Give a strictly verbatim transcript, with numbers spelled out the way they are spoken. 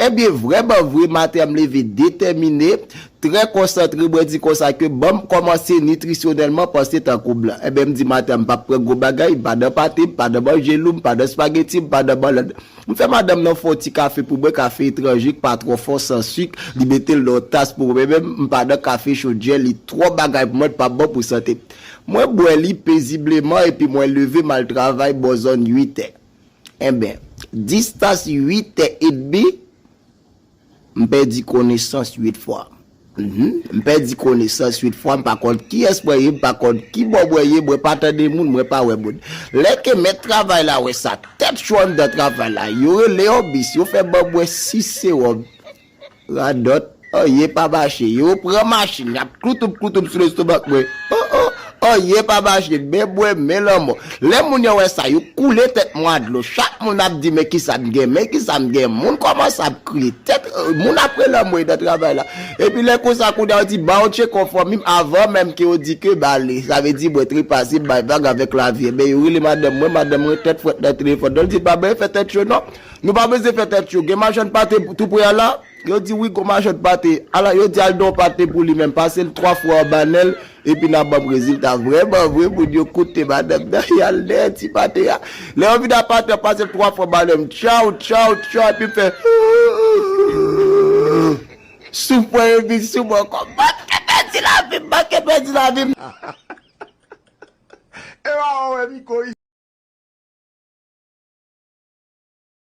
Ebyen, vrèman vre, maten an m leve detèmine, trè konsantre, mwen di konsa ke ban m kòmanse nitrisyonèlman panse tankou blan. Ebyen, m di maten an m p ap pran gwo bagay, m pa nan pate, m pa nan manje lou, m pa nan spageti, m pa nan bannann. M fè madanm nan fè yon ti kafe pou mwen, kafe etranje ki pa twò fò, san sik, li mete l nan yon tas pou mwen menm, m pa nan kafe chodyè, li twò bagay pou mwen, li p ap bon pou sante m. Mwen bwè li pezibleman epi mwen leve m al travay bò zòn uit è. Enben, distans uit è edmi, m pèdi konesans uit fwa. Mhm. M pèdi konesans uit fwa, m pa konn kiyès mwen ye, m pa konn ki bò mwen ye, mwen pa tande moun, mwen pa wè moun. Lè ke mèt travay la wè sa, tèt cho anndan travay la, yo rele yon bis, yo fè ban mwen sis sewòm. Radòt, anyen pa mache. Yo pran machin, y ap kloutoub kloutoub sou lestomak mwen. Oh, oh, anyen pa mache. Men mwen, men lanmò. Lè moun yo wè sa, yo koule tèt mwen a dlo. Chak moun ap di, men kisa m gen, men kisa m gen. Moun kòmanse ap kriye. Tèt, euh, moun ap rele mwen nan travay la. Epi lè konsa, kounye a, yo di, ba yon tcheko fanmi m avan menm ke yo di ke bale. Sa vle di, mwen trepase, m bay vag avèk lavi. Men yo rele madanm mwen, madanm mwen tèt frèt nan telefòn nan. Li di, pa bezwen fè tèt cho, non. Nou pa bezwen fè tèt cho. Gen machann pate tou pre a la. Yo di, wi, gon machann pate. Ala, yo di, al nan yon pate pou li menm. Pase l twa fwa anba nen l, epi n a ban m rezilta. Vrèman vre, moun yo koute madanm nan, y al dèyè ti pate a. Lè yo vin a pate a, pase l twa fwa anba nen m. Tchaw, tchaw, tchaw, epi m fè souf mwen yo vin sou mwen ankò. M manke pèdi lavi m, manke pèdi lavi m. E pa wè Miko